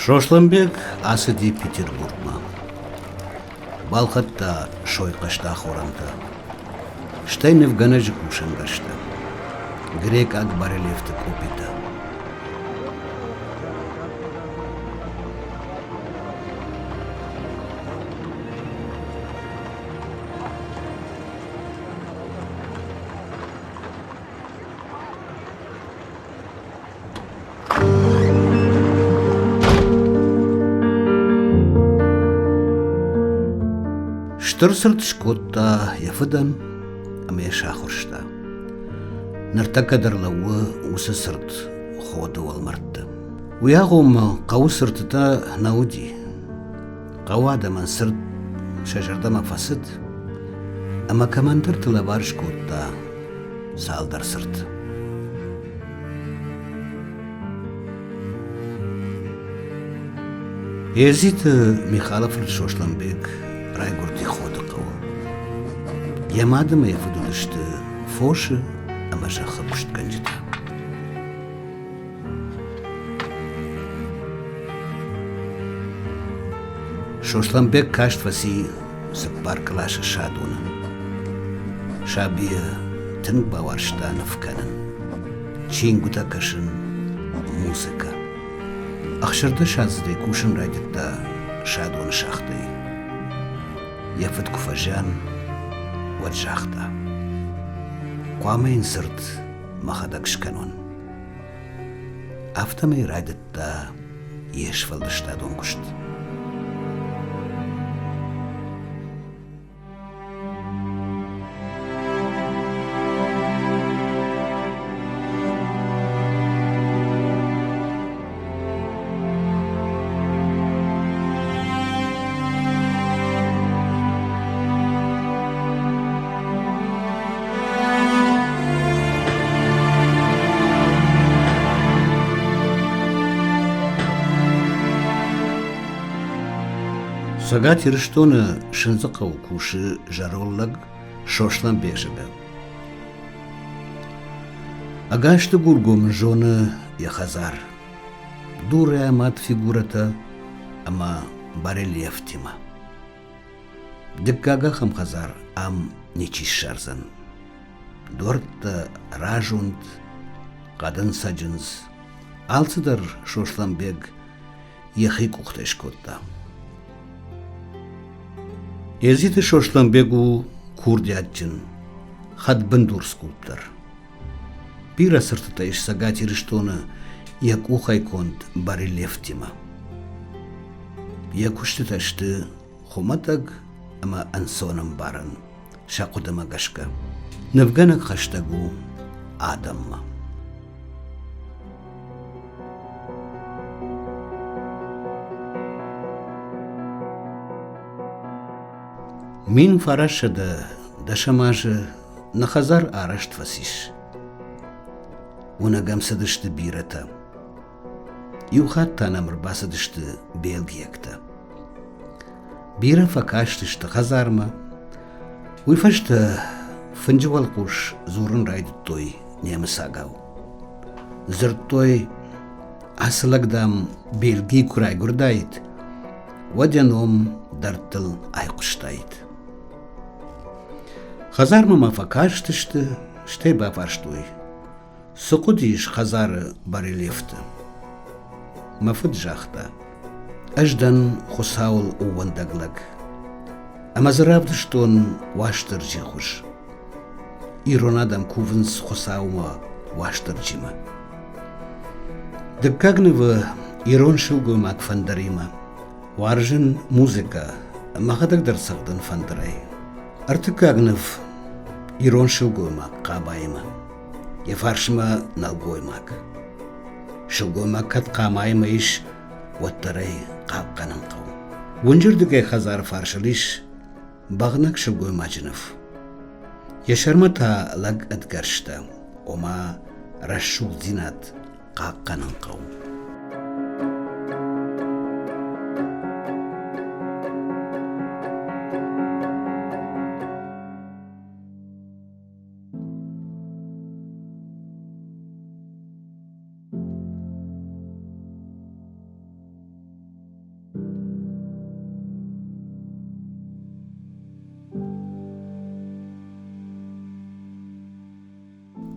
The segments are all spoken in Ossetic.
Сослӕнбег ацыди Петербургмӕ. Балхӕдта сойхъӕстӕ ахорӕнтӕ, стӕй нывгӕнӕджы кусӕнгӕрзтӕ, грекъаг барельефты къопитӕ. Стыр цырт скодта йӕ фыдӕн ӕмӕ йӕ сахуырста. Ныртӕккӕ дӕр лӕууы уыцы цырт Ходы уӕлмӕрдты. Уый агъоммӕ хъӕуы цыртытӕ нӕ уыди. Хъӕуы адӕмӕн цырт сӕ зӕрдӕмӕ фӕцыд ӕмӕ кӕмӕндӕрты лӕвар скодта цалдӕр цырты. Едзиты Михалы фырт Сослӕнбег райгуырди Ходы хъӕуы. Йӕ мад ӕмӕ йӕ фыд уыдысты фосы ӕмӕ зӕххы куыстгӕнджытӕ. Сослӕнбег каст фӕци цыппар къласы Садоны. Сабийӕ тынг бауарзта ныв кӕнын, чингуытӕ кӕсын, музыкӕ. Ӕхсӕрдӕсаздзыдӕй кусын райдыдта Садоны шахтӕйы. Йӕ фыд куы фӕзиан, уӕд загъта: Хъуамӕ йын цырт мӕхӕдӕг скӕнон. Афтӕмӕй райдыдта йе сфӕлдыстадон куыст. Цӕгат Ирыстоны Сындзыхъӕуы кусы зӕронд лӕг Сослан Бежебе. Ӕгас Дыгургомы зоны йӕ хӕдзар, дурӕй амад фигурӕтӕ ӕмӕ барельефтимӕ. Дыккаг ахӕм хӕдзар ам ничи ссардзӕн. Дуӕрттӕ разуынд, хъӕдын цӕджындз, алцыдӕр Сослӕнбег йӕхи къухтӕй скодта. Едзиты Сослӕнбег у курдиатджын, хӕдбындур скульптор. Бирӕ цыртытӕ ис Цӕгат Ирыстоны йӕ къухӕй конд барельефтимӕ. Йӕ куыстытӕ сты хуымӕтӕг ӕмӕ ӕнцонӕмбарӕн сӕ хъуыдымӕ гӕсгӕ. Нывгӕнӕг хӕстӕг у адӕммӕ. 1910 азы нӕ хӕдзар арӕзт фӕцис. Уынӕг ӕм цыдысты бирӕтӕ. Иу хатт та нӕм ӕрбацыдысты бельгиӕгтӕ. Бирӕ фӕкастысты хӕдзармӕ. Уый фӕстӕ фынджы уӕлхъус дзурын райдыдтой немыцагау. Дзырдтой, ацы лӕг, дам, Бельгийы куы райгуырдаид, уӕд йӕ ном дӕрдтыл айхъуыстаид. Хӕдзармӕ ма фӕкастысты, стӕй бафарстой, цы хъуыдис хӕдзары барельефты. Мӕ фыд загъта, ӕз дӕн Хуыцауыл ӕууӕндӕг лӕг, ӕмӕ дзы равдыстон Уастырджи хуыз. Ирон адӕм кувынц Хуыцаумӕ Уастырджимӕ. Дыккаг нывы ирон сылгоймаг фӕндыримӕ. Уарзын музыкӕ, мӕхӕдӕг дӕр цӕгъдын фӕндырӕй. Ӕртыккаг ныв ирон сылгоймаг къабаимӕ, йӕ фарсмӕ нӕлгоймаг. Сылгоймаг кӕд хъамаимӕ ис, уӕддӕр ӕй хъахъхъӕнын хъӕуы. Уынджы рдыгӕй хӕдзары фарсыл ис бӕгънӕг сылгоймаджы ныв. Йӕ сӕрмӕ та лӕг ӕдгӕрзтӕ, ома рӕсугъддзинад хъахъхъӕнын хъӕуы.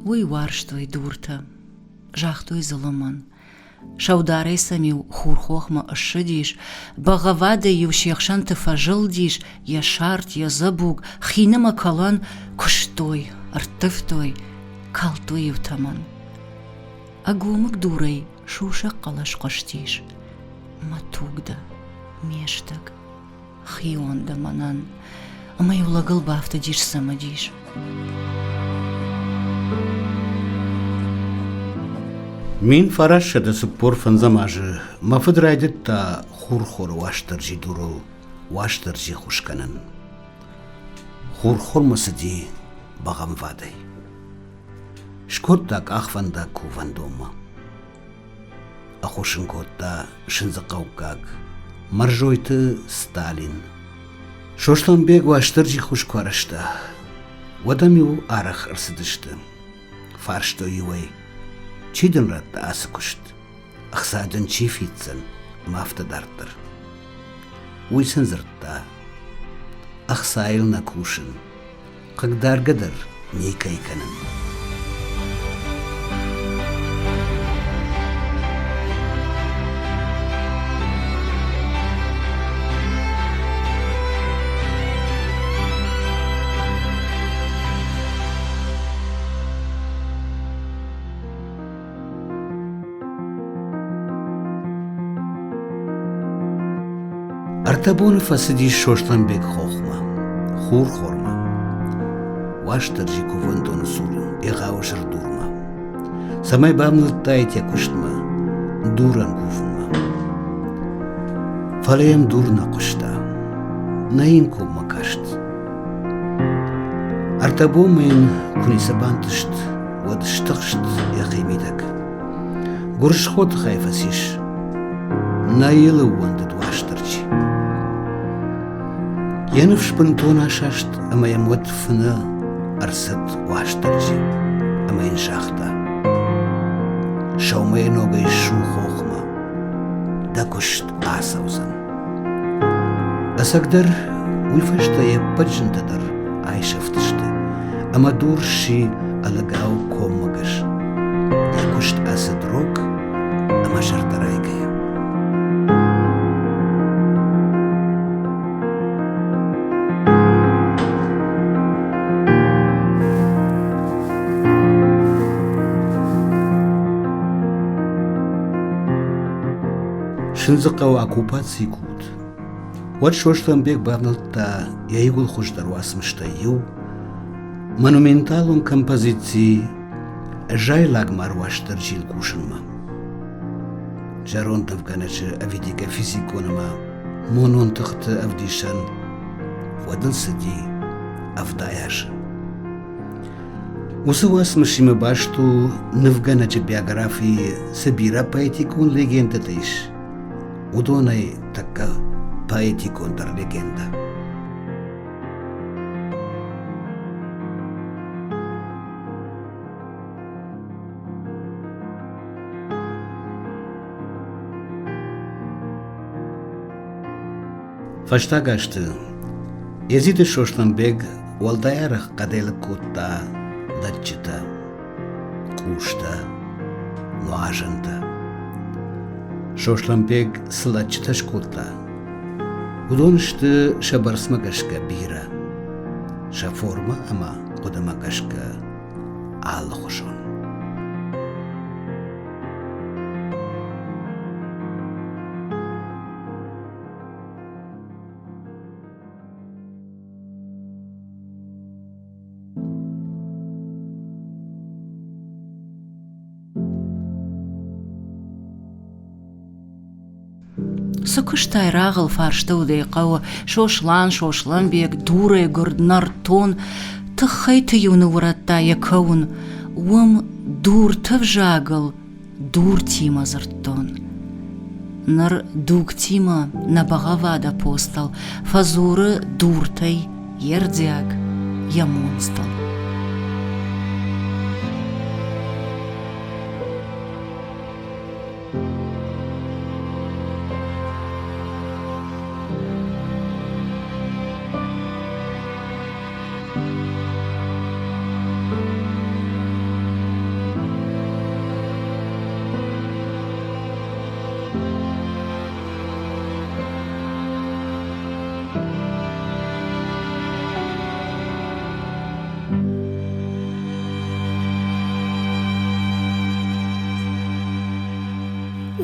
Уый уарзтой дуртӕ, загътой зылымӕн. Сӕударӕй сӕм-иу хурхохмӕ ссыдис, бӕгъӕввадӕй-иу се хсӕнты фӕзылдис, йӕ сарт, йӕ дзӕбуг, хинымӕ кӕлӕн куыстой, ӕрттывтой, калдтой-иу тӕмӕн. Ӕгомыг дурӕй сусӕг хъӕлӕс хъуыстис: Мӕ туг дӕ, ме стӕг, хион дӕ мӕнӕн, ӕмӕ-иу лӕгыл бафтыдис цымыдис. 1945 азы мӕ фыд райдыдта хурхоры Уастырджи дурыл Уастырджи хус кӕнын. Хурхормӕ цыди бӕгъӕмвадӕй. Скодта къахвӕндаг кувӕндонмӕ. Ахуыссын кодта сындзыхъӕуккаг Мӕрзойты Сталин. Сосланбег Уастырджи хус куы арӕзта, уӕд ӕм-иу арӕх ӕрцыдысты. Фарстой-иу ӕй, чи дын радта ацы куыст, ӕхца дын чи фиддзӕн ӕмӕ афтӕ дарддӕр. Уый сын дзырдта, ӕхцайыл нӕ кусын, хъыгдаргӕ дӕр никӕй кӕнын. Ӕртӕ боны фӕцыдис Сослӕнбег хохмӕ, Хурхормӕ. Уастырджи кувӕндоны цур егъау сырдурмӕ. Цӕмӕй бавнӕлдтаид йӕ куыстмӕ, дурӕн кувынмӕ. Фӕлӕ йӕм дур нӕ хъуыста, нӕ йын коммӕ каст. Ӕртӕ бонмӕ йын куы ницы бантыст, уӕд стыхст йӕхимидӕг. Гуырысхо тыхӕй фӕцис. Нӕ йыл ӕууӕндыд Уастырджи. Йӕ ныфс бынтон асаст ӕмӕ йӕм уӕд фыны ӕрцыд Уастырджи ӕмӕ йын загъта: Сӕумӕйы ногӕй ссу хохмӕ, дӕ куыст ацӕудзӕн. Ӕцӕгдӕр, уый фӕстӕ йе ппӕт зынтӕ дӕр айсӕфтысты, ӕмӕ дур сси ӕлыгау коммӕгӕс. Йӕ куыст ацыд рог ӕмӕ зӕрдӕрайгӕйӕ. Сындзыхъӕуы оккупацийы куы уыд, уӕд Сослӕнбег бавнӕлдта йӕ иууыл хуыздӕр уацмыстӕй иу, монументалон композици «Зайлаг Уастырджийыл кусынмӕ. Зӕронд нывгӕнӕджы ӕвидигӕ физикон ӕмӕ монон тыхты ӕвдисӕн уӕд ыл цыди 70 азы. Уыцы уацмысимӕ баст у нывгӕнӕджы биографийы цы бирӕ поэтикон легендӕтӕ ис, уыдонӕй тӕккӕ поэтикондӕр легендӕ. Фӕстаг азты Езиты Сосланбег уӕлдай арӕх хъӕдӕй лыг кодта лӕдджытӕ, къустӕ, нуазӕнтӕ. Сосланбег цы лӕдджытӕ скодта, уыдон сты сӕ бӕрцмӕ гӕсгӕ бирӕ, сӕ формӕ ӕмӕ хъуыдымӕ гӕсгӕ алыхуызон. Цы куыстай рагъыл фарстӕуыдӕй хъӕуы Сослан, Сослӕнбег, дурӕй гуырд, нӕртон, тыххӕйты-иу ныуурӕдта йӕ кӕуын, уым дурты взагыл дуртимӕ дзырдтон. Ныр дугтимӕ нӕ бӕгъӕввад апостол фӕдзуры дуртӕй йе рдиаг, йӕ монцтыл.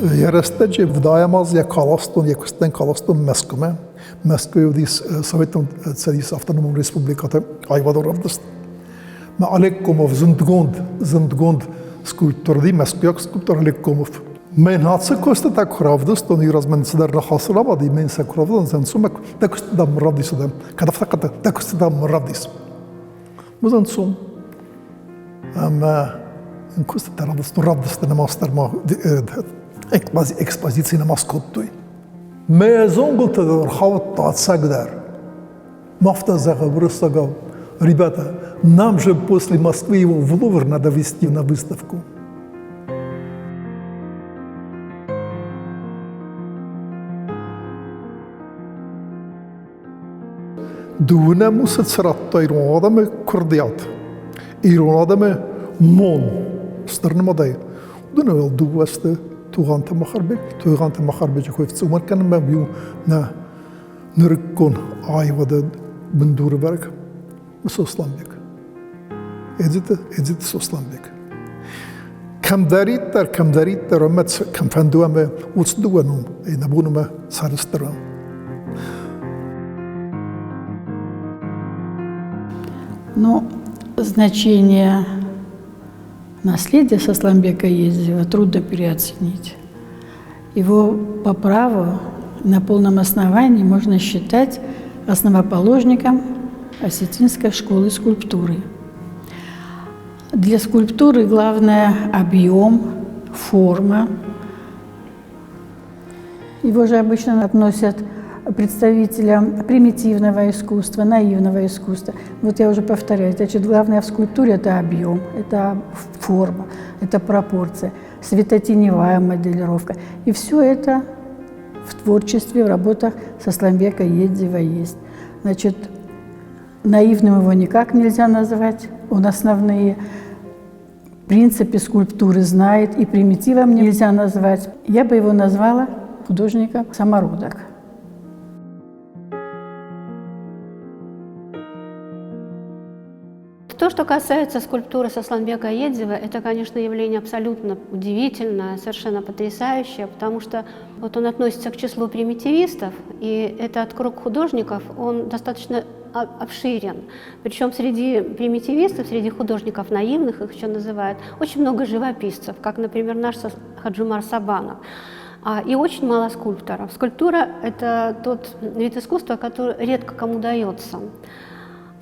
Йӕ рӕстӕджы вдайӕм аз йӕ каластон, йӕ куыстӕн каластон Мӕскуымӕ. Мӕскуыйы уыдис Советон Цӕдисы автономон республикӕты аивадон равдыст. Мӕ Олег Комов зындгонд, зындгонд скульптор уыди, мӕскуыйаг скульптор Олег Комов. Мӕн ацы куыстытӕ куы равдыстон, иу раз мӕн цыдӕр ныхас рауади, мӕн сӕ куы равдыстон, цумӕ дӕ куыстытӕ дам равдисӕм, кӕд афтӕ хъӕддаг, дӕ куыстытӕ дам равдис. Мызан цом. Ӕмӕ ын куыстытӕ равдыстон, равдысты нымӕц дӕр ма экспозици нымӕц кодтой. Мӕ зонгуылтӕ дӕр хаудта ӕцӕгдӕр. Мафта зӕгъы уырыссагау, ребята, нам же после Москвы его в Лувр надо везти на выставку. Дыууынӕм уыцы цы радта ирон адӕмы куырдиат, ирон адӕмы мон стыр нымадӕй, уыдон дыууӕ сты Тугъанты Махарбег. Тугъанты Махарбеджы кой фӕцумӕр кӕнынмӕ иу нӕ нырыккон аивады бындуры Сосланбег. Эдиты, Эдиты Сосланбег. Кӕмдӕриддӕр, кӕмдӕриддӕр ӕмӕ кӕмфӕнды ӕмӕ уыцы дыууӕ ном нӕ бон ӕмӕ сӕрыстыр уӕм. Ну, значение наследия Сосланбека Ездева трудно переоценить. Его по праву на полном основании можно считать основоположником Осетинской школы скульптуры. Для скульптуры главное объем, форма. Его же обычно относят представителям примитивного искусства, наивного искусства. Вот я уже повторяю, значит, главное в скульптуре – это объем, это форма, это пропорция, светотеневая моделировка. И все это в творчестве, в работах Сосланбека Едзева есть. Значит, наивным его никак нельзя назвать. Он основные принципы скульптуры знает, и примитивом нельзя назвать. Я бы его назвала художником самородок. То, что касается скульптуры Сосланбека Едзева, это, конечно, явление абсолютно удивительное, совершенно потрясающее, потому что вот он относится к числу примитивистов, и этот круг художников, он достаточно обширен. Причем среди примитивистов, среди художников наивных, их еще называют, очень много живописцев, как, например, наш Хаджумар Сабанов. И очень мало скульпторов. Скульптура – это тот вид искусства, который редко кому дается,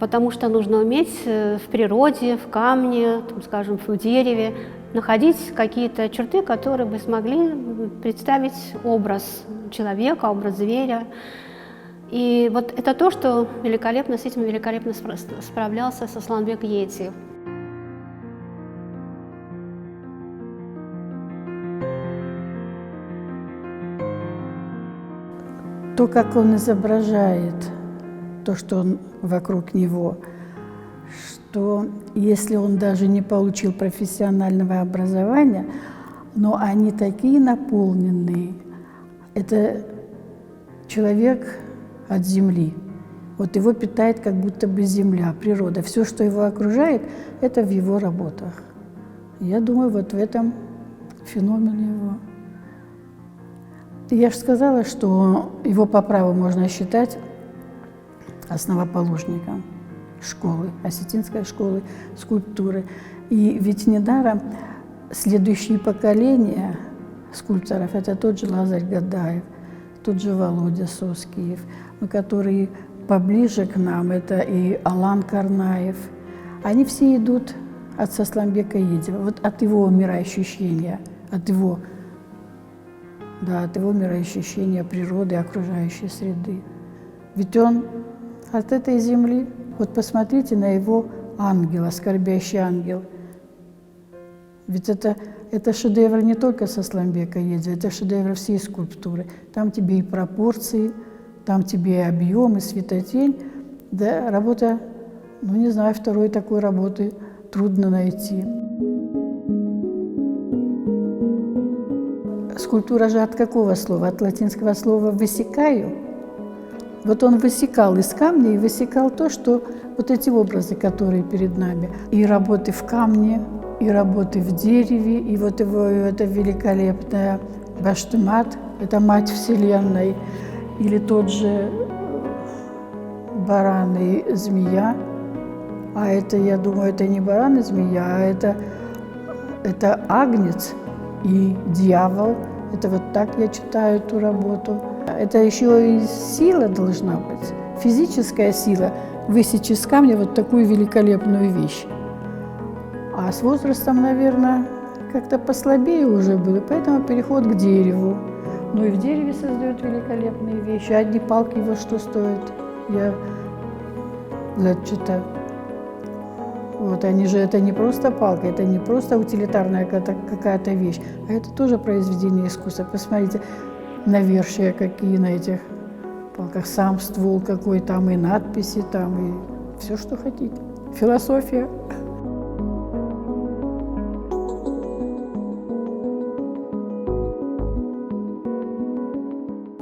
потому что нужно уметь в природе, в камне, там, скажем, в дереве находить какие-то черты, которые бы смогли представить образ человека, образ зверя. И вот это то, что великолепно, с этим великолепно справлялся Сосланбек Йедзиев. То, как он изображает то, что он вокруг него, что если он даже не получил профессионального образования, но они такие наполненные. Это человек от земли. Вот его питает как будто бы земля, природа. Все, что его окружает, это в его работах. Я думаю, вот в этом феномен его. Я же сказала, что его по праву можно считать основоположником школы, осетинской школы скульптуры. И ведь недаром следующие поколения скульпторов – это тот же Лазарь Гадаев, тот же Володя Соскиев, которые поближе к нам, это и Алан Карнаев. Они все идут от Сосланбека Едзева, вот от его мироощущения, от его, да, от его мироощущения природы, окружающей среды. Ведь он от этой земли, вот посмотрите на его ангела, скорбящий ангел. Ведь это шедевр не только Сосланбека Едзева, это шедевр всей скульптуры. Там тебе и пропорции, там тебе и объем, и светотень. Да, работа, ну не знаю, второй такой работы трудно найти. Скульптура же от какого слова? От латинского слова «высекаю». Вот он высекал из камня и высекал то, что вот эти образы, которые перед нами. И работы в камне, и работы в дереве, и вот его это великолепная Бӕстымат – это мать Вселенной, или тот же баран и змея. А это, я думаю, это не баран и змея, а это агнец и дьявол. Это вот так я читаю эту работу. Это еще и сила должна быть, физическая сила высечь из камня вот такую великолепную вещь. А с возрастом, наверное, как-то послабее уже было, поэтому переход к дереву. Ну и в дереве создают великолепные вещи. Одни палки во что стоят, я зачитаю. Вот они же, это не просто палка, это не просто утилитарная какая-то вещь, а это тоже произведение искусства. Посмотрите, навершия какие на этих палках, сам ствол какой там, и надписи там, и все, что хотите. Философия.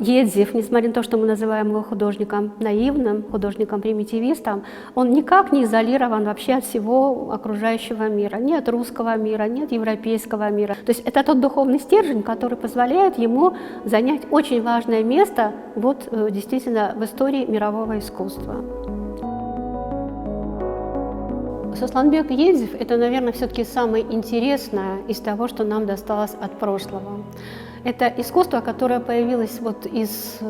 Едзев, несмотря на то, что мы называем его художником наивным, художником-примитивистом, он никак не изолирован вообще от всего окружающего мира, ни от русского мира, ни от европейского мира. То есть это тот духовный стержень, который позволяет ему занять очень важное место вот, действительно в истории мирового искусства. Сосланбек Едзев – это, наверное, все-таки самое интересное из того, что нам досталось от прошлого. Это искусство, которое появилось вот из,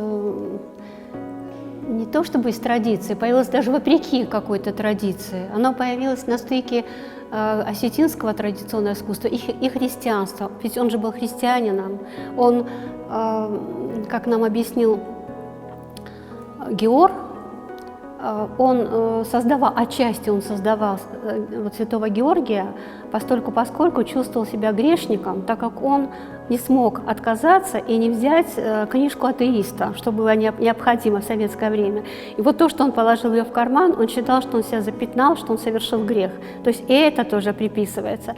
не то чтобы из традиции, появилось даже вопреки какой-то традиции. Оно появилось на стыке осетинского традиционного искусства и христианства. Ведь он же был христианином. Он, как нам объяснил Геор, он создавал, отчасти он создавал вот святого Георгия, постольку поскольку чувствовал себя грешником, так как он не смог отказаться и не взять книжку атеиста, что было необходимо в советское время. И вот то, что он положил ее в карман, он считал, что он себя запятнал, что он совершил грех. То есть и это тоже приписывается.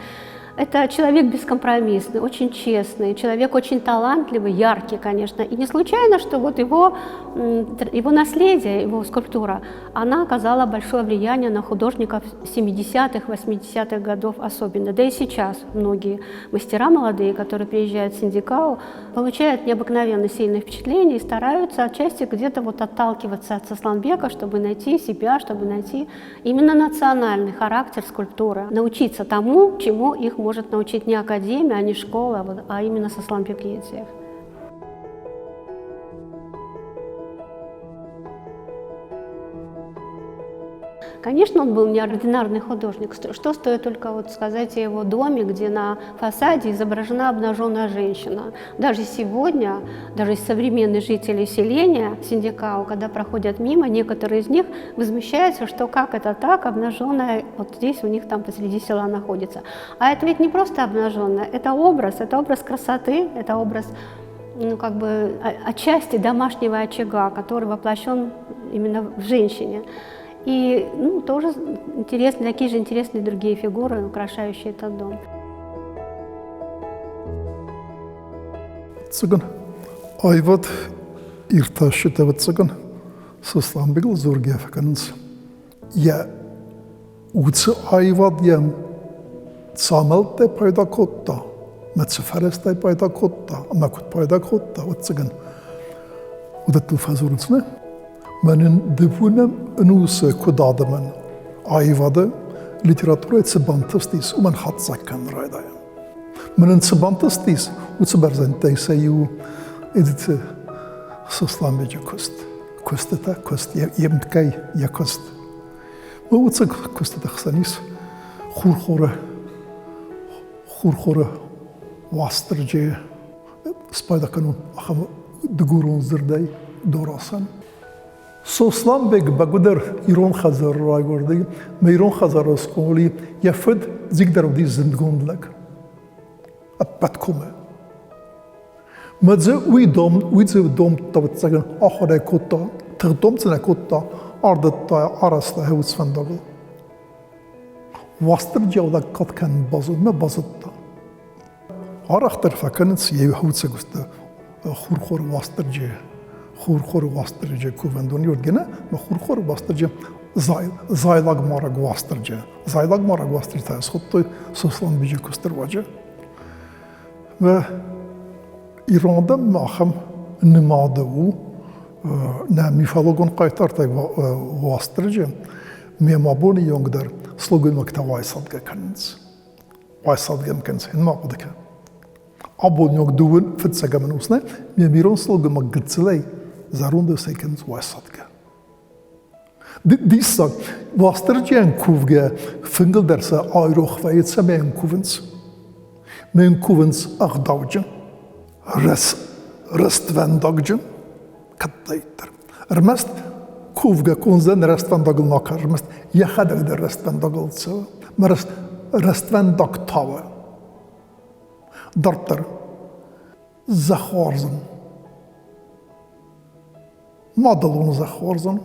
Это человек бескомпромиссный, очень честный, человек очень талантливый, яркий, конечно. И не случайно, что вот его наследие, его скульптура, она оказала большое влияние на художников 70-х, 80-х годов особенно. Да и сейчас многие мастера молодые, которые приезжают в Синдикау, получают необыкновенно сильное впечатление и стараются отчасти где-то вот отталкиваться от Сосланбека, чтобы найти себя, чтобы найти именно национальный характер скульптуры, научиться тому, чему их может научить не академия, а не школа, а именно Сосланбек Едзиев. Конечно, он был неординарный художник. Что стоит только вот сказать о его доме, где на фасаде изображена обнаженная женщина. Даже сегодня, даже современные жители селения Синдикау, когда проходят мимо, некоторые из них возмущаются, что как это так, обнаженная вот здесь у них там посреди села находится. А это ведь не просто обнаженная, это образ красоты, это образ, ну, как бы отчасти домашнего очага, который воплощен именно в женщине. И, ну, тоже интересны, такие же интересные другие фигуры, украшающие этот дом. Ӕвӕццӕгӕн, аивад иртасджытӕ, ӕвӕццӕгӕн, Сосланбегыл дзургӕ фӕкӕнынц. Йӕ уыцы аивад йӕм цы амӕлттӕй пайда кодта, мӕ цы фӕрӕзтӕй пайда кодта ӕмӕ куыд пайда кодта, ӕвӕццӕгӕн, уыдӕттыл фӕдзурынц, нӕ? Мӕнӕн дыууынӕм ӕнусы куыд адӕмӕн аивады литературӕйы цы бантыстис, уымӕн хатдзӕг кӕнын райдайӕм. Мӕнӕн цы бантыстис, уыцы бӕрзӕндтӕй сӕ иу Эдиты Сосланбеджы куыст. Куыстытӕ, куыст, йе мткӕй йӕ куыст. Уыцы куыстыты хсӕн ис хурхоры Уастырджийы спайда кӕнон ахӕм дыгурон дзырдӕй дорасӕн. Сосланбег бӕгуыдӕр ирон хӕдзары райгуырди, мӕ ирон хӕдзары схъомыл и, йӕ фыд Дзигдӕр уыди зындгонд лӕг. Ӕппӕт комы. Мӕ дзы уый дом, уый дзы домдта, ӕвӕццӕгӕн, ахуырӕй кодта, тыгъддомд дзы нӕ кодта, ардыдта, арӕзта йӕ фӕндагыл. Уастырджиау лӕггад кӕнын базонмӕ базыдта. Арӕхдӕр фӕкӕнынц йӕ хӕуцӕгуыстӕ Хурхор Уастырджи, Хурхор Уастырджи кувӕндон Юргены, но Хурхор Уастырджи зайлаг марӕг Уастырджи. Зайлаг марӕг Уастырджи та схуыдтой Сосланбеджы куысты руаджы. Ирон адӕммӕ ахӕм нымады у нӕ мифологон хъайтартӕй Уастырджи, мемӕ абоны онг дӕр сылгоймӕгтӕ уайсадгӕ кӕнынц. Уайсадгӕ кӕнынц, ма хъуыды кӕн. Абоны онг дыууын фыццӕгӕм ӕнус нӕ, ме мирон сылгоймаг гыццылӕй зӕронд усӕй кӕнынц уайсадгӕ. Диссаг, Уастырджийӕн кувгӕ фынгыл дӕр сӕ айрох вӕййы, цӕмӕй йын кувынц. Мӕн кувынц ӕгъдауджын, рӕствӕндагджын, кӕддӕриддӕр. Ӕрмӕст кувгӕ кондзӕн рӕствӕндагыл ма кӕн, ӕрмӕст йӕхӕдӕг дӕр рӕствӕндагыл цӕуы, мӕ рӕствӕндаг тауы. Дарддӕр зӕхх уарзын. Мадӕлон зӕхх уарзын.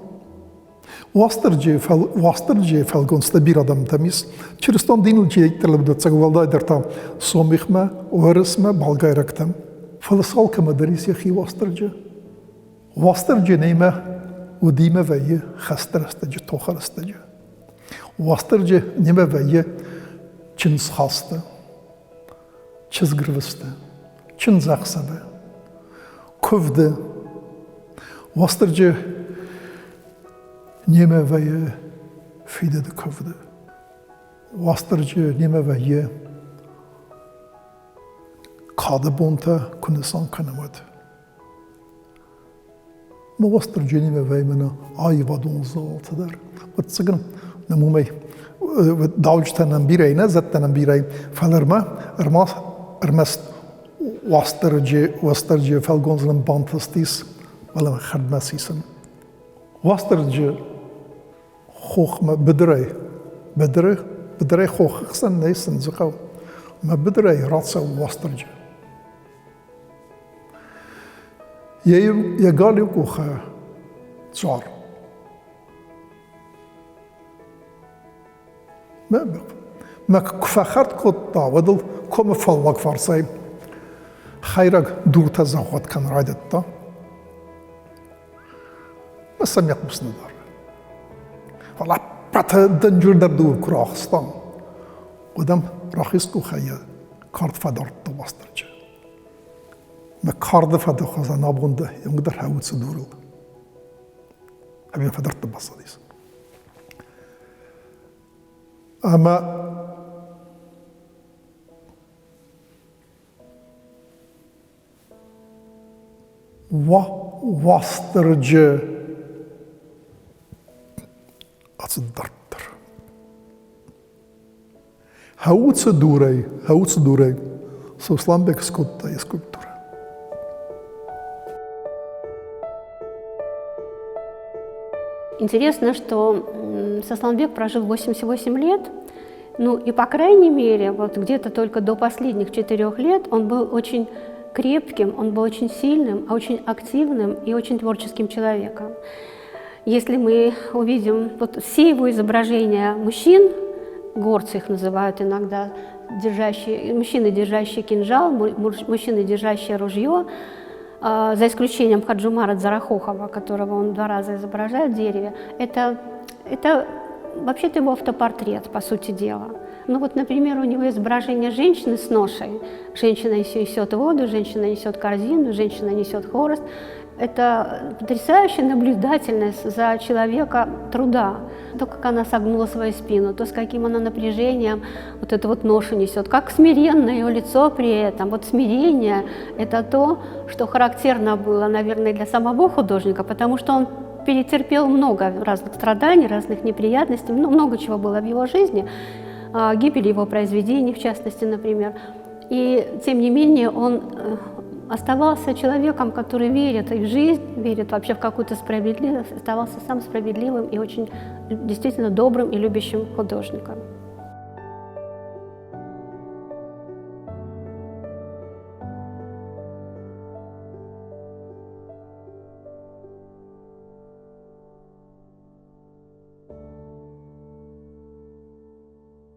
Уастырджийы, Уастырджийы фӕлгонцтӕ бирӕ адӕмтӕм ис. Чырыстон диныл чи ӕрцӕг уӕлдайдӕр та Сомихмӕ, Уӕрысмӕ, болгайрӕгтӕм. Фӕлӕ сӕ алкӕмӕ дӕр ис йӕхи Уастырджи. Уастырджи немӕ удимӕ вӕййы хӕсты рӕстӕджы, тохы рӕстӕджы. Уастырджи немӕ вӕййы чындзхасты, чызгрвысты, чындзӕхсӕвы, куывды. Уастырджи немӕ вӕййы фидыды куывды. Уастырджи немӕ вӕййы кады бонтӕ куы нысан кӕнӕм, уӕд. Ма Уастырджинимӕ вӕййы мӕнӕ аивадон залты дӕр. Ӕвӕццӕгӕн, нӕм уымӕй дауджытӕ нӕм бирӕ нӕ, зӕдтӕ нӕм бирӕ, фӕлӕ ӕрмӕст Уастырджи, Уастырджи фӕлгондз нын бантыстис, фӕлӕ хӕрдмӕ сисын. Уастырджи хохмӕ быдырӕй, быдыры, быдырӕй хохы хсӕн нӕй Сындзыхъӕу, мӕ быдырӕй рацӕуы Уастырджи. Йӕ галиу къухы цуар. Мӕ куы фӕхӕрд кодта, уӕд ыл комы фаллаг фарсӕй хӕйрӕг дуртӕ зӕгъуат кӕнын райдыдта. Мӕ сӕм йӕ хъус нӕ дары. Фӕлӕ ӕппӕты дынджырдӕр дур куы рахстам, уӕд ӕм рахиз къухӕй йӕ кард фӕдардта Уастырджи. Мӕ карды фӕды хуызӕн абон дӕ иугдӕр хауы цы дурыл. Ӕмӕ фӕдардта бацадис. Ӕмӕ Уастырджы ацыд дарддӕр. Хӕуцы дурӕй, хӕуцы дурӕй Сосланбег скодта йе скульптурӕ. Интересно, что Сосланбек прожил 88 лет, ну и по крайней мере, вот где-то только до последних 4 лет он был очень крепким, он был очень сильным, очень активным и очень творческим человеком. Если мы увидим вот все его изображения мужчин, горцы их называют иногда, держащие, мужчины, держащие кинжал, мужчины, держащие ружье, за исключением Хаджумара Дзарахохова, которого он 2 раза изображает в дереве, это вообще-то его автопортрет, по сути дела. Ну вот, например, у него изображение женщины с ношей. Женщина несет воду, женщина несет корзину, женщина несет хворост. Это потрясающая наблюдательность за человека труда. То, как она согнула свою спину, то, с каким она напряжением вот эту вот ношу несет, как смиренно ее лицо при этом. Вот смирение – это то, что характерно было, наверное, для самого художника, потому что он перетерпел много разных страданий, разных неприятностей, много чего было в его жизни, гибель его произведений, в частности, например. И, тем не менее, он оставался человеком, который верит и в жизнь, верит вообще в какую-то справедливость, оставался сам справедливым и очень действительно добрым и любящим художником.